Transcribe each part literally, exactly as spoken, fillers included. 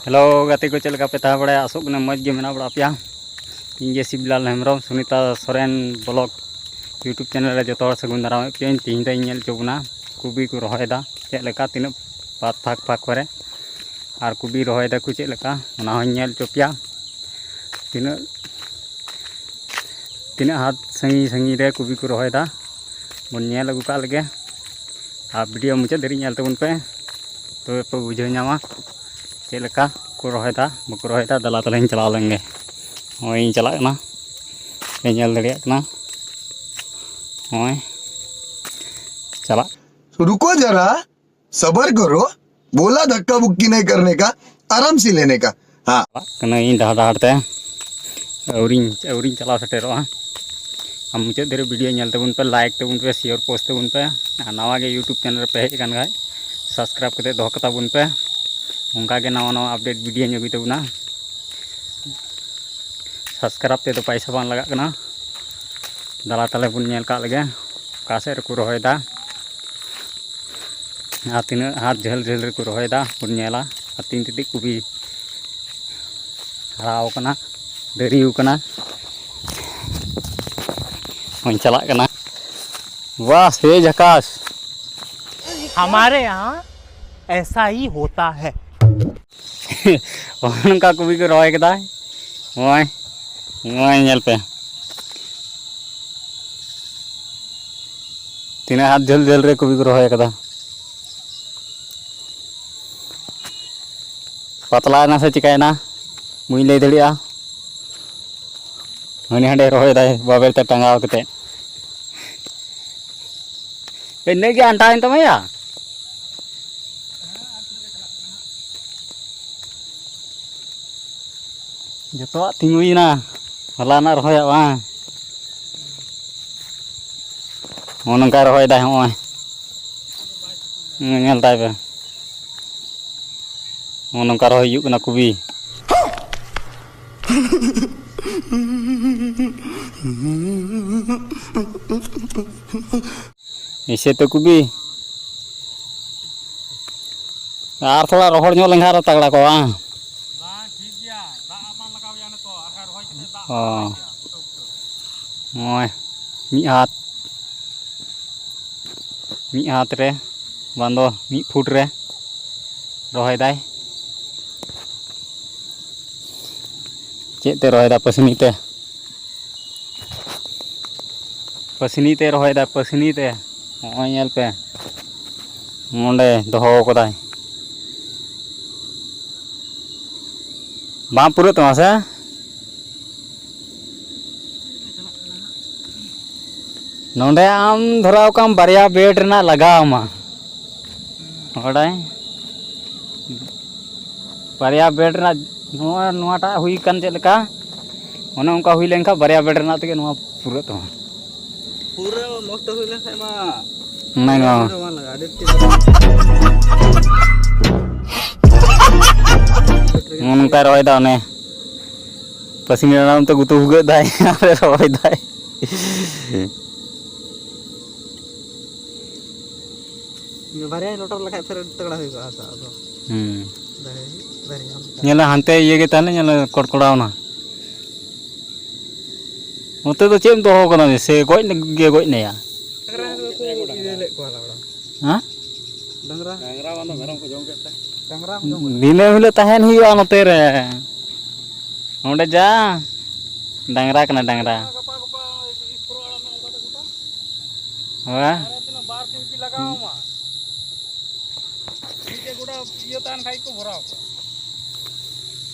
Hello ᱜᱟᱛᱮ ᱠᱚ, ᱪᱮᱫ ᱞᱮᱠᱟ ᱯᱮ ᱛᱟᱦᱮᱸ ᱵᱟᱲᱟᱭᱟ? ᱟᱥᱚᱜ ᱠᱟᱱᱟ ᱢᱚᱡᱽ ᱜᱮ ᱢᱮᱱᱟᱜ ᱵᱟᱲᱟ ᱯᱮᱭᱟ᱾ ᱤᱧ ᱜᱮ Sibalal Hembrom, Sunita Soren blog YouTube channel ᱨᱮ ᱡᱚᱛᱚ ᱦᱚᱲ ᱥᱟᱹᱜᱩᱱ ᱫᱟᱨᱟᱢᱮᱫ ᱯᱮᱭᱟᱹᱧ᱾ ᱛᱮᱦᱮᱧ ᱫᱚᱧ ᱧᱮᱞ ᱦᱚᱪᱚ ᱵᱚᱱᱟ ᱠᱚᱵᱤ ᱠᱚ ᱨᱚᱦᱚᱭᱮᱫᱟ ᱪᱮᱫ ᱞᱮᱠᱟ, ᱛᱤᱱᱟᱹᱜ ᱯᱟᱛ ᱯᱷᱟᱸᱠ ᱯᱷᱟᱸᱠ ᱠᱚᱨᱮ, ᱟᱨ ᱠᱚᱵᱤ ᱨᱚᱦᱚᱭ ᱫᱟᱠᱚ ᱪᱮᱫ ᱞᱮᱠᱟ, ᱚᱱᱟ ᱦᱚᱸᱧ ᱧᱮᱞ ᱦᱚᱪᱚ ᱯᱮᱭᱟ᱾ ᱛᱤᱱᱟᱹᱜ ᱛᱤᱱᱟᱹᱜ ᱦᱟᱛ ᱥᱟᱺᱜᱤᱧ ᱥᱟᱺᱜᱤᱧ ᱨᱮ ᱠᱚᱵᱤ ᱠᱚ ᱨᱚᱦᱚᱭᱮᱫᱟ, ᱵᱚᱱ ᱧᱮᱞ ᱟᱹᱜᱩ ᱠᱟᱜ ᱞᱮᱜᱮ᱾ ᱟᱨ ᱵᱷᱤᱰᱤᱭᱳ ᱢᱩᱪᱟᱹᱫ ᱫᱷᱟᱹᱨᱤᱡ ᱧᱮᱞ ᱛᱟᱵᱚᱱ ᱯᱮ, ᱛᱚᱵᱮ ᱯᱮ ᱵᱩᱡᱷᱟᱹᱣ ᱧᱟᱢᱟ ᱪᱮᱫ ᱞᱮᱠᱟ ᱠᱚ ᱨᱚᱦᱚᱭᱮᱫᱟ ᱵᱟᱠᱚ ᱨᱚᱦᱚᱭᱮᱫᱟ᱾ ᱫᱮᱞᱟ ᱛᱟᱦᱞᱮᱧ ᱪᱟᱞᱟᱣ ᱞᱮᱱ ᱜᱮ᱾ ᱱᱚᱜᱼᱚᱭ ᱤᱧ ᱪᱟᱞᱟᱜ ᱠᱟᱱᱟ, ᱯᱮ ᱧᱮᱞ ᱫᱟᱲᱮᱭᱟᱜ ᱠᱟᱱᱟ᱾ ᱱᱚᱜᱼᱚᱭ ᱪᱟᱞᱟᱜ तो रुको जरा, सबर करो। बोला धक्का बुक्की नहीं करने का, आराम से लेने का। हाँ। ᱪᱟᱞᱟᱜ ᱠᱟᱹᱱᱟᱹᱧ ᱰᱟᱦᱟᱨ ᱰᱟᱦᱟᱨ ᱛᱮ, ᱟᱹᱣᱨᱤᱧ ᱟᱹᱣᱨᱤᱧ ᱪᱟᱞᱟᱣ ᱥᱮᱴᱮᱨᱚᱜᱼᱟ᱾ ᱟᱨ ᱢᱩᱪᱟᱹᱫ ᱫᱷᱟᱹᱨᱤᱡ ᱵᱷᱤᱰᱤᱭᱳ ᱧᱮᱞ ᱛᱟᱵᱚᱱ ᱯᱮ, ᱞᱟᱭᱤᱠ ᱛᱟᱵᱚᱱ ᱯᱮ, ᱥᱮᱭᱟᱨ ᱯᱳᱥᱴ ᱛᱟᱵᱚᱱ ᱯᱮ᱾ ᱟᱨ ᱱᱟᱣᱟ ᱜᱮ YouTube ᱪᱮᱱᱮᱞ ᱨᱮ ᱯᱮ ᱦᱮᱡ ᱟᱠᱟᱱ ᱠᱷᱟᱡ, ᱥᱟᱵᱥᱠᱨᱟᱭᱤᱵ ᱠᱟᱛᱮ ᱫᱚᱦᱚ ᱠᱟᱛᱟ ᱵᱚᱱ ᱯᱮ᱾ ᱚᱱᱠᱟ ᱜᱮ ᱱᱟᱣᱟ ᱱᱟᱣᱟ ᱟᱯᱰᱮᱴ ᱵᱷᱤᱰᱤᱭᱳᱧ ᱟᱹᱜᱩᱭ ᱛᱟᱵᱚᱱᱟ᱾ ᱥᱟᱵᱥᱠᱨᱟᱭᱤᱵ ᱛᱮᱫᱚ ᱯᱟᱭᱥᱟ ᱵᱟᱝ ᱞᱟᱜᱟᱜ ᱠᱟᱱᱟ᱾ ᱫᱟᱞᱟ ᱛᱟᱞᱮ ᱵᱚᱱ ᱧᱮᱞ ᱠᱟᱜ ᱞᱮᱜᱮ, ᱚᱠᱟ ᱥᱮᱫ ᱨᱮᱠᱚ ᱨᱚᱦᱚᱭᱮᱫᱟ᱾ ᱟᱨ ᱛᱤᱱᱟᱹᱜ ᱦᱟᱛ ᱡᱷᱟᱹᱞ ᱡᱷᱟᱹᱞ ᱨᱮᱠᱚ ᱨᱚᱦᱚᱭᱮᱫᱟ ᱵᱚᱱ ᱧᱮᱞᱟ᱾ ᱟᱨ ᱛᱤᱱ ᱛᱤᱛᱤᱡ ᱠᱚᱵᱤ ᱦᱟᱨᱟᱣ ᱠᱟᱱᱟ, ᱫᱟᱨᱮᱣ ᱠᱟᱱᱟ᱾ ᱦᱚᱧ ᱪᱟᱞᱟᱜ ᱠᱟᱱᱟ᱾ ᱵᱟᱦ, ᱥᱮ ᱡᱷᱟᱠᱟᱥ᱾ हमारे यहाँ ऐसा ही होता है। ᱱᱚᱜᱼᱚ ᱱᱚᱝᱠᱟ ᱠᱚᱵᱤ ᱠᱚ ᱨᱚᱦᱚᱭ ᱠᱮᱫᱟ᱾ ᱱᱚᱜᱼᱚᱭ, ᱱᱚᱜᱼᱚᱭ ᱧᱮᱞ ᱯᱮ, ᱛᱤᱱᱟᱹᱜ ᱦᱟᱛ ᱡᱷᱟᱹᱞ ᱡᱷᱟᱹᱞ ᱨᱮ ᱠᱚᱵᱤ ᱠᱚ ᱨᱚᱦᱚᱭ ᱠᱟᱫᱟ᱾ ᱯᱟᱛᱞᱟᱭᱮᱱᱟ ᱥᱮ ᱪᱤᱠᱟᱭᱮᱱᱟ, ᱵᱟᱹᱧ ᱞᱟᱹᱭ ᱫᱟᱲᱮᱭᱟᱜᱼᱟ᱾ ᱦᱟᱹᱱᱤ ᱦᱟᱸᱰᱮ ᱨᱚᱦᱚᱭ ᱫᱟᱭ ᱵᱟᱵᱮᱨ ᱛᱮ ᱴᱟᱸᱜᱟᱣ ᱠᱟᱛᱮ᱾ ᱤᱱᱟᱹᱜ ᱜᱮ ᱟᱱᱴᱟᱣᱮᱱ ᱛᱟᱢᱟ ᱭᱟ? ᱡᱚᱛᱚᱣᱟᱜ ᱛᱤᱸᱜᱩᱭᱮᱱᱟ, ᱦᱚᱞᱟᱱᱟᱜ ᱨᱚᱦᱚᱭᱟᱜ ᱵᱟᱝ? ᱱᱚᱜᱼᱚ ᱱᱚᱝᱠᱟᱭ ᱨᱚᱦᱚᱭᱮᱫᱟᱭ, ᱦᱚᱸᱜᱼᱚᱭ᱾ ᱧᱮᱞ ᱛᱟᱭ ᱯᱮ, ᱱᱚᱜᱼᱚ ᱱᱚᱝᱠᱟ ᱨᱚᱦᱚᱭ ᱦᱩᱭᱩᱜ ᱠᱟᱱᱟ ᱠᱚᱵᱤ᱾ ᱮᱭᱥᱮ ᱛᱚ ᱠᱚᱵᱤ᱾ ᱟᱨ ᱛᱷᱚᱲᱟ ᱨᱚᱦᱚᱲ ᱧᱚᱜ ᱞᱮᱱᱠᱷᱟᱱ ᱟᱨᱚ ᱛᱟᱜᱲᱟ ᱠᱚᱜᱼᱟ, ᱵᱟᱝ? ᱚ, ᱱᱚᱜᱼᱚᱭ ᱢᱤᱫ ᱦᱟᱛ, ᱢᱤᱫ ᱦᱟᱛ ᱨᱮ ᱵᱟᱝ ᱫᱚ ᱢᱤᱫ ᱯᱷᱩᱴ ᱨᱮ ᱨᱚᱦᱚᱭ ᱫᱟᱭ᱾ ᱪᱮᱫ ᱛᱮ ᱨᱚᱦᱚᱭ ᱫᱟ? ᱯᱟᱹᱥᱱᱤ ᱛᱮ᱾ ᱯᱟᱹᱥᱱᱤ ᱛᱮ ᱨᱚᱦᱚᱭ ᱫᱟ, ᱯᱟᱹᱥᱱᱤ ᱛᱮ᱾ ᱱᱚᱜᱼᱚᱭ ᱧᱮᱞ ᱯᱮ, ᱱᱚᱸᱰᱮ ᱫᱚᱦᱚ ᱠᱟᱫᱟᱭ᱾ ᱵᱟᱝ ᱯᱩᱨᱟᱹᱜ ᱛᱟᱢᱟ ᱥᱮ? ᱱᱚᱸᱰᱮ ᱟᱢ ᱫᱷᱚᱨᱟᱣ ᱠᱟᱢ ᱵᱟᱨᱭᱟ ᱵᱮᱰ ᱨᱮᱱᱟᱜ ᱞᱟᱜᱟᱣ ᱟᱢᱟ, ᱵᱟᱰᱟᱭ? ᱵᱟᱨᱭᱟ ᱵᱮᱰ ᱨᱮᱱᱟᱜ ᱱᱚᱣᱟ, ᱱᱚᱣᱟᱴᱟᱜ ᱦᱩᱭ ᱠᱟᱱ ᱪᱮᱫ ᱞᱮᱠᱟ, ᱚᱱᱮ ᱚᱱᱠᱟ ᱦᱩᱭ ᱞᱮᱱᱠᱷᱟᱱ ᱵᱟᱨᱭᱟ ᱵᱮᱰ ᱨᱮᱱᱟᱜ ᱛᱮᱜᱮ ᱱᱚᱣᱟ ᱯᱩᱨᱟᱹᱜ ᱛᱟᱢᱟ᱾ ᱯᱩᱨᱟᱹ ᱱᱚᱥᱴᱚ ᱦᱩᱭ ᱞᱮᱱᱠᱷᱟᱱ ᱢᱟ ᱚᱱᱟ ᱜᱮ᱾ ᱵᱟᱝ ᱞᱟᱜᱟᱜᱼᱟ, ᱟᱹᱰᱤ ᱴᱷᱤᱠ᱾ ᱱᱚᱜᱼᱚ ᱱᱚᱝᱠᱟᱭ ᱨᱚᱦᱚᱭ ᱫᱟ, ᱚᱱᱮ ᱯᱟᱹᱥᱱᱤ ᱟᱲᱟᱝ ᱛᱮ ᱜᱩᱛᱩ ᱵᱷᱩᱜᱟᱹᱜ ᱫᱟᱭ ᱟᱨ ᱨᱚᱦᱚᱭ ᱫᱟᱭ᱾ ᱵᱟᱨᱭᱟ ᱞᱚᱴᱚᱢ ᱞᱮᱠᱷᱟᱡ ᱯᱷᱮᱨ ᱛᱟᱜᱲᱟ ᱦᱩᱭ ᱠᱚᱜᱼᱟ ᱥᱮ ᱟᱫᱚ᱾ ᱦᱩᱸ᱾ ᱫᱟᱨᱮ, ᱫᱟᱨᱮ ᱧᱟᱢ ᱞᱮᱠᱟ᱾ ᱧᱮᱞᱟ ᱦᱟᱱᱛᱮ ᱤᱭᱟᱹ ᱜᱮ ᱛᱟᱦᱞᱮ, ᱧᱮᱞᱟ ᱠᱚᱲᱠᱚᱲᱟᱣ ᱱᱟ᱾ ᱱᱚᱛᱮ ᱫᱚ ᱪᱮᱫ ᱮᱢ ᱫᱚᱦᱚ ᱠᱟᱫᱟ ᱥᱮ ᱜᱚᱡ ᱜᱮ ᱜᱚᱡ ᱱᱟᱭᱟ? ᱰᱟᱝᱨᱟ ᱠᱚ ᱤᱫᱤ ᱞᱮᱫ ᱠᱚᱣᱟ ᱞᱟᱣᱲᱟ᱾ ᱦᱮᱸ? ᱰᱟᱝᱨᱟ᱾ ᱰᱟᱝᱨᱟ ᱵᱟᱝ ᱫᱚ ᱢᱮᱨᱚᱢ ᱠᱚ ᱡᱚᱢ ᱠᱮᱫ ᱛᱮ᱾ ᱰᱟᱝᱨᱟ ᱠᱚ ᱡᱚᱢ ᱠᱮᱫ ᱛᱮ᱾ ᱫᱤᱱᱟᱹᱢ ᱦᱤᱞᱳᱜ ᱛᱟᱦᱮᱱ ᱦᱩᱭᱩᱜᱼᱟ ᱱᱚᱛᱮ ᱨᱮ᱾ ᱱᱚᱸᱰᱮ ᱡᱟ ᱰᱟᱝᱨᱟ ᱠᱟᱱᱟ ᱰᱟᱝᱨᱟ᱾ ᱜᱟᱯᱟ ᱜᱟᱯᱟ ᱤᱥ ᱯᱨᱳ ᱟᱲᱟᱜ ᱢᱮ ᱚᱱᱠᱟ ᱛᱮ ᱜᱚᱴᱟ᱾ ᱦᱳᱭ᱾ ᱟᱨ ᱛᱤᱱᱟᱹᱜ ᱵᱟᱨ ᱯᱤᱞ ᱯᱤᱞ ᱞᱟᱜᱟᱣ ᱟᱢᱟ? ᱢᱤᱫᱴᱮᱡ ᱜᱚᱰᱟ ᱤᱭᱟᱹ ᱛᱟᱦᱮᱱ ᱠᱷᱟᱡ ᱜᱮᱠᱚ ᱵᱷᱚᱨᱟᱣ ᱠᱚᱜᱼᱟ᱾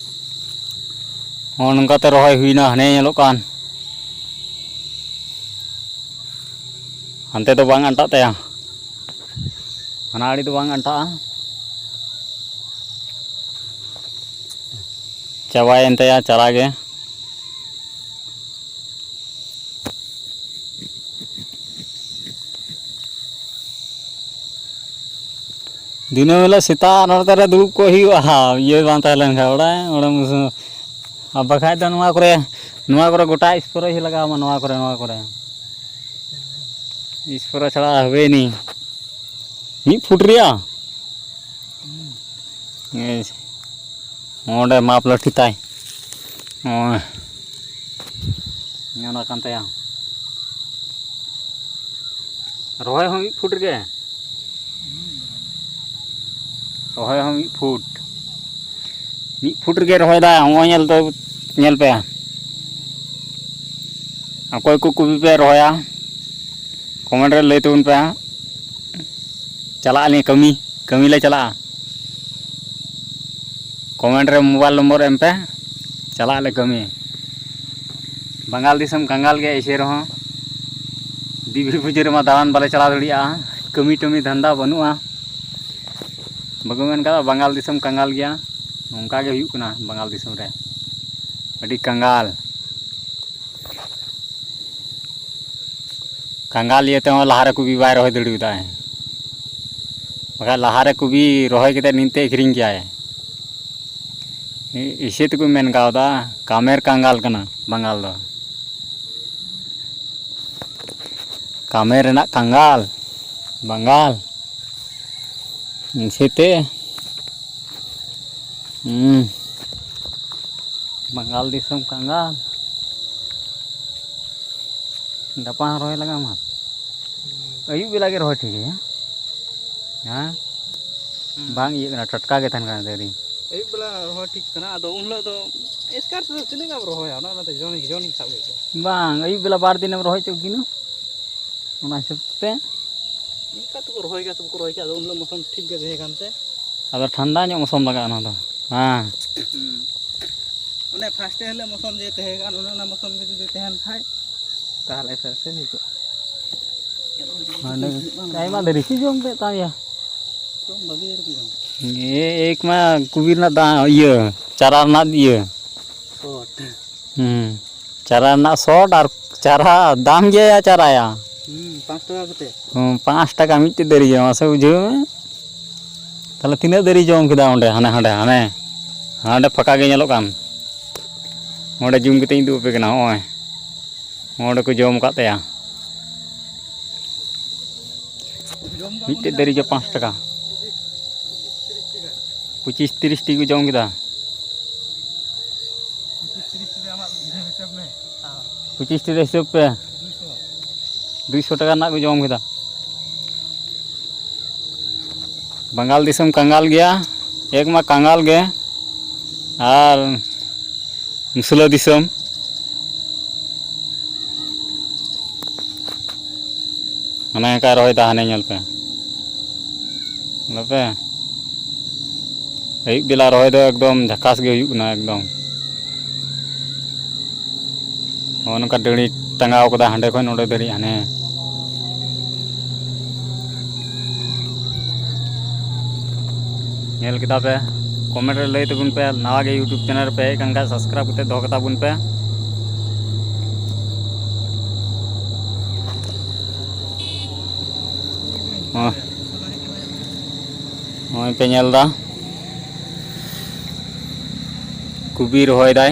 ᱦᱚᱸ, ᱱᱚᱝᱠᱟᱛᱮ ᱨᱚᱦᱚᱭ ᱦᱩᱭᱱᱟ, ᱦᱟᱱᱮ ᱧᱮᱞᱚᱜ ᱠᱟᱱ᱾ ᱦᱟᱱᱛᱮ ᱫᱚ ᱵᱟᱝ ᱟᱱᱴᱟᱜ ᱛᱟᱭᱟ, ᱦᱟᱱᱟ ᱟᱲᱮ ᱫᱚ ᱵᱟᱝ ᱟᱱᱴᱟᱜᱼᱟ᱾ ᱪᱟᱵᱟᱭᱮᱱ ᱛᱟᱭᱟ ᱪᱟᱨᱟ ᱜᱮ᱾ ᱫᱤᱱᱟᱹᱢ ᱦᱤᱞᱳᱜ ᱥᱮᱛᱟᱜ ᱱᱚᱛᱮ ᱨᱮ ᱫᱩᱲᱩᱵ ᱠᱚᱜ ᱦᱩᱭᱩᱜᱼᱟ, ᱤᱭᱟᱹ ᱵᱟᱝ ᱛᱟᱦᱮᱸ ᱞᱮᱱ ᱠᱷᱟᱱ ᱚᱲᱟᱜ, ᱚᱲᱟᱜ ᱮᱢ ᱩᱥᱩ-, ᱟᱨ ᱵᱟᱠᱷᱟᱡ ᱫᱚ ᱱᱚᱣᱟ ᱠᱚᱨᱮ, ᱱᱚᱣᱟ ᱠᱚᱨᱮ ᱜᱚᱴᱟ ᱥᱯᱨᱮ ᱞᱟᱜᱟᱣ ᱟᱢᱟ, ᱱᱚᱣᱟ ᱠᱚᱨᱮ, ᱱᱚᱣᱟ ᱠᱚᱨᱮ ᱥᱯᱨᱮ ᱪᱷᱟᱲᱟ ᱦᱩᱭᱱᱤ ᱢᱤᱫ ᱯᱷᱩᱴ ᱨᱮᱭᱟᱜ᱾ ᱦᱩᱸ᱾ ᱮᱭ, ᱚᱸᱰᱮ ᱢᱟᱯ ᱞᱟᱹᱴᱷᱤ ᱛᱟᱭ᱾ ᱱᱚᱜᱼᱚᱭ᱾ ᱚᱱᱟ ᱠᱟᱱ ᱛᱟᱭᱟ᱾ ᱨᱚᱦᱚᱭ ᱦᱚᱸ ᱢᱤᱫ ᱯᱷᱩᱴ ᱨᱮᱜᱮ᱾ ᱨᱚᱦᱚᱭ ᱦᱚᱸ ᱢᱤᱫ ᱯᱷᱩᱴ᱾ ᱢᱤᱫ ᱯᱷᱩᱴ ᱨᱮᱜᱮ ᱨᱚᱦᱚᱭ ᱫᱟ᱾ ᱱᱚᱜᱼᱚᱭ ᱧᱮᱞ ᱛᱚ, ᱧᱮᱞ ᱯᱮ᱾ ᱚᱠᱚᱭ ᱠᱚ ᱠᱚᱯᱤ ᱯᱮ ᱨᱚᱦᱚᱭᱟ, comment ᱨᱮ ᱞᱟᱹᱭ ᱛᱟᱵᱚᱱ ᱯᱮ ᱦᱟᱸᱜ᱾ ᱪᱟᱞᱟᱜ ᱟᱹᱞᱤᱧ ᱠᱟᱹᱢᱤ, ᱠᱟᱹᱢᱤ ᱞᱮ ᱪᱟᱞᱟᱜᱼᱟ᱾ comment ᱨᱮ mobile number ᱮᱢ ᱯᱮ, ᱪᱟᱞᱟᱜ ᱟᱞᱮ ᱠᱟᱹᱢᱤ᱾ ᱵᱟᱝᱜᱟᱞ ᱫᱤᱥᱚᱢ ᱠᱟᱸᱜᱟᱞ ᱜᱮᱭᱟ ᱮᱭᱥᱮ ᱨᱮᱦᱚᱸ᱾ ᱫᱮᱵᱤ ᱯᱩᱡᱟᱹ ᱨᱮᱢᱟ ᱫᱟᱬᱟᱱ ᱵᱟᱞᱮ ᱪᱟᱞᱟᱣ ᱫᱟᱲᱮᱭᱟᱜᱼᱟ, ᱠᱟᱹᱢᱤ ᱴᱟᱹᱢᱤ ᱫᱷᱟᱱᱫᱟ ᱵᱟᱹᱱᱩᱜᱼᱟ᱾ ᱵᱟᱠᱚ ᱢᱮᱱ ᱠᱟᱫᱟ ᱵᱟᱝᱜᱟᱞ ᱫᱤᱥᱚᱢ ᱠᱟᱸᱜᱟᱞ ᱜᱮᱭᱟ? ᱱᱚᱝᱠᱟ ᱜᱮ ᱦᱩᱭᱩᱜ ᱠᱟᱱᱟ ᱵᱟᱝᱜᱟᱞ ᱫᱤᱥᱚᱢ ᱨᱮ, ᱟᱹᱰᱤ ᱠᱟᱸᱜᱟᱞ᱾ ᱠᱟᱸᱜᱟᱞ ᱤᱭᱟᱹ ᱛᱮᱦᱚᱸ ᱞᱟᱦᱟᱨᱮ ᱠᱚᱵᱤ ᱵᱟᱭ ᱨᱚᱦᱚᱭ ᱫᱟᱲᱮᱭᱟᱫᱟ᱾ ᱵᱟᱠᱷᱟᱡ ᱞᱟᱦᱟᱨᱮ ᱠᱚᱵᱤ ᱨᱚᱦᱚᱭ ᱠᱟᱛᱮᱫ ᱱᱤᱛ ᱛᱮ ᱟᱹᱠᱷᱨᱤᱧ ᱠᱮᱭᱟᱭ᱾ ᱤᱥᱮ ᱛᱮᱠᱚ ᱢᱮᱱ ᱠᱟᱣᱫᱟ, ᱠᱟᱢᱮᱨ ᱠᱟᱸᱜᱟᱞ ᱠᱟᱱᱟ ᱵᱟᱝᱜᱟᱞ ᱫᱚ᱾ ᱠᱟᱢᱮᱨ ᱨᱮᱱᱟᱜ ᱠᱟᱸᱜᱟᱞ ᱵᱟᱝᱜᱟᱞ᱾ ᱤᱥᱮ ᱛᱮ, ᱦᱩᱸ, ᱵᱟᱝᱜᱟᱞ ᱫᱤᱥᱚᱢ ᱠᱟᱸᱜᱟᱞ᱾ ᱜᱟᱯᱟ ᱦᱚᱸ ᱨᱚᱦᱚᱭ ᱞᱟᱜᱟᱣ ᱢᱟ᱾ ᱟᱹᱭᱩᱵ ᱵᱮᱞᱟ ᱜᱮ ᱨᱚᱦᱚᱭ ᱴᱷᱤᱠ ᱜᱮᱭᱟ᱾ ᱦᱮᱸ? ᱦᱩᱸ᱾ ᱵᱟᱝ ᱤᱭᱟᱹᱜ ᱠᱟᱱᱟ, ᱴᱟᱴᱠᱟ ᱜᱮ ᱛᱟᱦᱮᱱ ᱠᱟᱱᱟ ᱫᱟᱨᱮ᱾ ᱟᱹᱭᱩᱵ ᱵᱮᱞᱟ ᱨᱚᱦᱚᱭ ᱴᱷᱤᱠ ᱠᱟᱱᱟ᱾ ᱟᱫᱚ ᱩᱱ ᱦᱤᱞᱳᱜ ᱫᱚ ᱮᱥᱠᱟᱨ ᱛᱮᱫᱚ ᱛᱤᱱᱟᱹᱜ ᱜᱟᱱ ᱨᱚᱦᱚᱭᱟ? ᱚᱱᱟ, ᱚᱱᱟᱛᱮ ᱡᱚᱱ, ᱡᱚᱱ ᱥᱟᱵ ᱦᱩᱭᱩᱜᱼᱟ᱾ ᱵᱟᱝ, ᱟᱹᱭᱩᱵ ᱵᱮᱞᱟ ᱵᱟᱨ ᱫᱤᱱᱮᱢ ᱨᱚᱦᱚᱭ ᱦᱚᱪᱚ ᱠᱤᱱᱟ᱾ ᱚᱱᱟ ᱦᱤᱥᱟᱹᱵ ᱛᱮ ᱚᱱᱠᱟ ᱛᱮᱠᱚ ᱨᱚᱦᱚᱭ ᱜᱮᱭᱟ, ᱥᱮ ᱵᱟᱠᱚ ᱨᱚᱦᱚᱭ ᱜᱮᱭᱟ? ᱟᱫᱚ ᱩᱱ ᱦᱤᱞᱳᱜ ᱢᱚᱥᱚᱢ ᱴᱷᱤᱠ ᱜᱮ ᱛᱟᱦᱮᱸ ᱠᱟᱱᱛᱮ᱾ ᱟᱫᱚ ᱴᱷᱟᱱᱰᱟ ᱧᱚᱜ ᱢᱚᱥᱚᱢ ᱞᱟᱜᱟᱜᱼᱟ ᱚᱱᱟ ᱫᱚ᱾ ᱦᱮᱸ᱾ ᱦᱩᱸ᱾ ᱚᱱᱮ first ᱦᱤᱞᱳᱜ ᱢᱚᱥᱚᱢ ᱡᱮ ᱛᱟᱦᱮᱸ ᱠᱟᱱ, ᱚᱱᱮ ᱚᱱᱟ ᱢᱚᱥᱚᱢ ᱜᱮ ᱡᱩᱫᱤ ᱛᱟᱦᱮᱱ ᱠᱷᱟᱡ, ᱛᱟᱦᱚᱞᱮ ᱯᱷᱮᱨ ᱥᱮ ᱦᱩᱭ ᱠᱚᱜᱼᱟ᱾ ᱦᱟᱸᱰᱮ ᱟᱭᱢᱟ ᱫᱟᱨᱮ ᱠᱚ ᱡᱚᱢ ᱠᱮᱫ ᱛᱟᱭᱟ᱾ ᱡᱚᱢ ᱵᱷᱟᱜᱮ ᱨᱮᱠᱚ ᱡᱚᱢ᱾ ᱮ-, ᱮᱠ ᱢᱟ ᱠᱩᱵᱤ ᱨᱮᱱᱟᱜ ᱫᱟᱢ, ᱤᱭᱟᱹ, ᱪᱟᱨᱟ ᱨᱮᱱᱟᱜ ᱤᱭᱟᱹ᱾ ᱥᱚᱴ᱾ ᱦᱩᱸ᱾ ᱪᱟᱨᱟ ᱨᱮᱱᱟᱜ ᱥᱚᱴ ᱟᱨ ᱪᱟᱨᱟ ᱫᱟᱢ ᱜᱮᱭᱟ ᱪᱟᱨᱟᱭᱟ᱾ ᱦᱩᱸ, ᱯᱟᱸᱪ ᱴᱟᱠᱟ ᱠᱟᱛᱮ᱾ ᱦᱩᱸ, ᱯᱟᱸᱪ ᱴᱟᱠᱟ ᱢᱤᱫᱴᱮᱡ ᱫᱟᱨᱮ ᱜᱮ, ᱢᱟᱥᱮ ᱵᱩᱡᱷᱟᱹᱣ ᱢᱮ᱾ ᱛᱟᱦᱞᱮ ᱛᱤᱱᱟᱹᱜ ᱫᱟᱨᱮ ᱡᱚᱢ ᱠᱮᱫᱟ ᱚᱸᱰᱮ, ᱦᱟᱱᱮ, ᱦᱟᱸᱰᱮ, ᱦᱟᱱᱮ? ᱦᱟᱸᱰᱮ ᱯᱷᱟᱸᱠᱟ ᱜᱮ ᱧᱮᱞᱚᱜ ᱠᱟᱱ᱾ ᱚᱸᱰᱮ zoom ᱠᱟᱛᱮᱧ ᱩᱫᱩᱜ ᱟᱯᱮ ᱠᱟᱱᱟ, ᱦᱚᱸᱜᱼᱚᱭ᱾ ᱚᱸᱰᱮ ᱠᱚ ᱡᱚᱢ ᱟᱠᱟᱫ ᱛᱟᱭᱟ᱾ ᱡᱚᱢ ᱫᱚ ᱢᱤᱫᱴᱮᱡ ᱢᱚᱱᱮ ᱫᱟᱨᱮ ᱡᱚ ᱯᱟᱸᱪ ᱴᱟᱠᱟ᱾ ᱯᱚᱸᱪᱤᱥ ᱛᱤᱨᱤᱥ ᱴᱤ ᱠᱚ ᱡᱚᱢ ᱠᱮᱫᱟ᱾ ᱯᱚᱸᱪᱤᱥ ᱛᱤᱨᱤᱥ ᱴᱤ ᱨᱮ ᱟᱢᱟᱜ ᱦᱤᱥᱟᱹᱵ ᱢᱮ᱾ ᱯᱚᱸᱪᱤᱥ ᱴᱤ ᱨᱮ ᱦᱤᱥᱟᱹᱵ ᱯᱮ᱾ ᱫᱩᱭᱥᱚ ᱴᱟᱠᱟ ᱨᱮᱱᱟᱜ ᱠᱚ ᱡᱚᱢ ᱠᱮᱫᱟ᱾ ᱵᱟᱝᱜᱟᱞ ᱫᱤᱥᱚᱢ ᱠᱟᱸᱜᱟᱞ ᱜᱮᱭᱟ, ᱮᱠ ᱢᱟ ᱠᱟᱸᱜᱟᱞ ᱜᱮ, ᱟᱨ ᱢᱩᱥᱞᱟᱹ ᱫᱤᱥᱚᱢ᱾ ᱚᱱᱮ ᱚᱱᱠᱟᱭ ᱨᱚᱦᱚᱭᱮᱫᱟ, ᱦᱟᱱᱮ ᱧᱮᱞ ᱯᱮ, ᱧᱮᱞ ᱯᱮ᱾ ᱟᱹᱭᱩᱵ ᱵᱮᱞᱟ ᱨᱚᱦᱚᱭ ᱫᱚ ᱮᱠᱫᱚᱢ ᱡᱷᱟᱠᱟᱥ ᱜᱮ ᱦᱩᱭᱩᱜ ᱠᱟᱱᱟ ᱮᱠᱫᱚᱢ᱾ ᱱᱚᱜᱼᱚ ᱱᱚᱝᱠᱟ ᱰᱟᱹᱲᱤ ᱴᱟᱸᱜᱟᱣ ᱠᱟᱫᱟ, ᱦᱟᱸᱰᱮ ᱠᱷᱚᱱ ᱱᱚᱸᱰᱮ ᱫᱷᱟᱹᱨᱤᱡ ᱦᱟᱱᱮ᱾ ᱧᱮᱞ ᱠᱮᱫᱟ ᱯᱮ, comment ᱨᱮ ᱞᱟᱹᱭ ᱛᱟᱵᱚᱱ ᱯᱮ, ᱱᱟᱣᱟ ᱜᱮ YouTube channel ᱨᱮ ᱯᱮ ᱦᱮᱡ ᱟᱠᱟᱱ ᱠᱷᱟᱱ subscribe ᱠᱟᱛᱮ ᱫᱚᱦᱚ ᱠᱟᱛᱟ ᱵᱚᱱ ᱯᱮ᱾ ᱱᱚᱜᱼᱚᱭ ᱯᱮ ᱧᱮᱞ ᱮᱫᱟ, ᱠᱚᱵᱤ ᱨᱚᱦᱚᱭ ᱫᱟᱭ,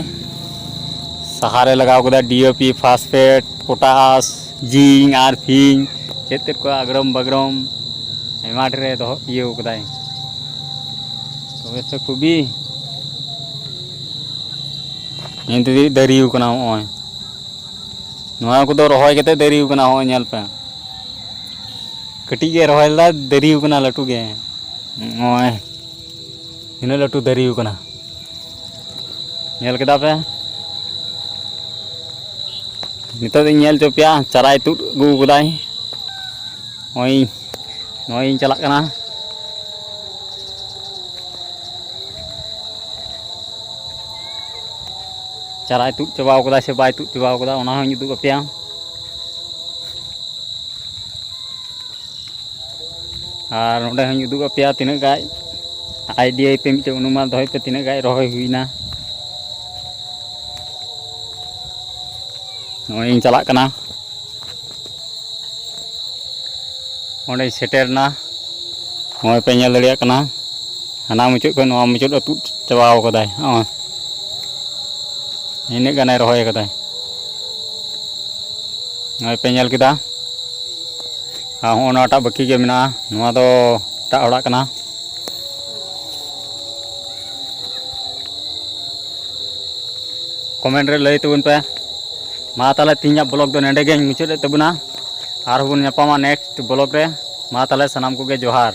ᱥᱟᱦᱟᱨᱮ ᱞᱟᱜᱟᱣ ᱠᱮᱫᱟ ᱰᱤ ᱮ ᱯᱤ, ᱯᱷᱟᱥᱯᱷᱮᱴ, ᱯᱚᱴᱟᱥ, ᱡᱤᱝᱠ ᱟᱨ ᱯᱷᱤᱝᱠ, ᱪᱮᱫ ᱪᱮᱫ ᱠᱚ ᱟᱜᱽᱨᱚᱢ ᱵᱟᱜᱽᱨᱚᱢ ᱟᱭᱢᱟ ᱰᱷᱮᱨᱮ ᱫᱚᱦᱚ ᱤᱭᱟᱹ ᱠᱟᱫᱟᱭ᱾ ᱛᱚᱵᱮ ᱥᱮ ᱠᱚᱵᱤ ᱮᱱᱛᱮ ᱫᱟᱨᱮ ᱠᱟᱱᱟ᱾ ᱱᱚᱜᱼᱚᱭ ᱱᱚᱣᱟ ᱠᱚᱫᱚ ᱨᱚᱦᱚᱭ ᱠᱟᱛᱮ ᱫᱟᱨᱮ ᱠᱟᱱᱟ᱾ ᱱᱚᱜᱼᱚᱭ ᱧᱮᱞ ᱯᱮ, ᱠᱟᱹᱴᱤᱡ ᱜᱮ ᱨᱚᱦᱚᱭ ᱞᱮᱫᱟ, ᱫᱟᱨᱮ ᱠᱟᱱᱟ ᱞᱟᱹᱴᱩ ᱜᱮ᱾ ᱱᱚᱜᱼᱚᱭ ᱛᱤᱱᱟᱹᱜ ᱞᱟᱹᱴᱩ ᱫᱟᱨᱮ ᱠᱟᱱᱟ, ᱧᱮᱞ ᱠᱮᱫᱟ ᱯᱮ᱾ ᱱᱤᱛᱚᱜ ᱫᱚᱧ ᱧᱮᱞ ᱦᱚᱪᱚ ᱯᱮᱭᱟ, ᱪᱟᱨᱟᱭ ᱛᱩᱫ ᱟᱹᱜᱩ ᱠᱟᱫᱟᱭ᱾ ᱱᱚᱜᱼᱚᱭ, ᱱᱚᱜᱼᱚᱭ ᱤᱧ ᱪᱟᱞᱟᱜ ᱠᱟᱱᱟ᱾ ᱪᱟᱨᱟᱭ ᱛᱩᱫ ᱪᱟᱵᱟᱣ ᱠᱟᱫᱟ ᱥᱮ ᱵᱟᱭ ᱛᱩᱫ ᱪᱟᱵᱟᱣ ᱠᱟᱫᱟ, ᱚᱱᱟ ᱦᱚᱸᱧ ᱩᱫᱩᱜ ᱟᱯᱮᱭᱟ᱾ ᱟᱨ ᱱᱚᱸᱰᱮ ᱦᱚᱸᱧ ᱩᱫᱩᱜ ᱟᱯᱮᱭᱟ ᱛᱤᱱᱟᱹᱜ ᱜᱟᱡ᱾ ᱟᱭᱰᱤᱭᱟ ᱯᱮ, ᱢᱤᱫᱴᱮᱱ ᱚᱱᱩᱢᱟᱱ ᱫᱚᱦᱚᱭ ᱯᱮ ᱛᱤᱱᱟᱹᱜ ᱜᱟᱡ ᱨᱚᱦᱚᱭ ᱦᱩᱭᱱᱟ᱾ ᱱᱚᱜᱼᱚᱭ ᱤᱧ ᱪᱟᱞᱟᱜ ᱠᱟᱱᱟ, ᱚᱸᱰᱮᱧ ᱥᱮᱴᱮᱨᱱᱟ᱾ ᱱᱚᱜᱼᱚᱭ ᱯᱮ ᱧᱮᱞ ᱫᱟᱲᱮᱭᱟᱜ ᱠᱟᱱᱟ, ᱦᱟᱱᱟ ᱢᱩᱪᱟᱹᱫ ᱠᱷᱚᱱ ᱱᱚᱣᱟ ᱢᱩᱪᱟᱹᱫ ᱟᱹᱛᱩᱜ ᱪᱟᱵᱟᱣ ᱠᱟᱫᱟᱭ᱾ ᱱᱚᱜᱼᱚᱭ ᱤᱱᱟᱹᱜ ᱜᱟᱱᱮ ᱨᱚᱦᱚᱭ ᱠᱟᱫᱟᱭ᱾ ᱱᱚᱜᱼᱚᱭ ᱯᱮ ᱧᱮᱞ ᱠᱮᱫᱟ᱾ ᱟᱨ ᱦᱚᱸᱜᱼᱚ ᱱᱚᱣᱟᱴᱟᱜ ᱵᱟᱹᱠᱤ ᱜᱮ ᱢᱮᱱᱟᱜᱼᱟ, ᱱᱚᱣᱟ ᱫᱚ ᱮᱴᱟᱜ ᱦᱚᱲᱟᱜ ᱠᱟᱱᱟ᱾ ᱠᱚᱢᱮᱱᱴ ᱨᱮ ᱞᱟᱹᱭ ᱛᱟᱵᱚᱱ ᱯᱮ, ᱢᱟ ᱛᱟᱦᱚᱞᱮ ᱛᱮᱦᱮᱧᱟᱜ vlog ᱫᱚ ᱱᱚᱰᱮ ᱜᱮᱧ ᱢᱩᱪᱟᱹᱫ ᱮᱫ ᱛᱟᱵᱚᱱᱟ᱾ ᱟᱨᱦᱚᱸ ᱵᱚᱱ ᱧᱟᱯᱟᱢᱟ next vlog ᱨᱮ᱾ ᱢᱟ ᱛᱟᱦᱚᱞᱮ ᱥᱟᱱᱟᱢ ᱠᱚᱜᱮ ᱡᱚᱦᱟᱨ᱾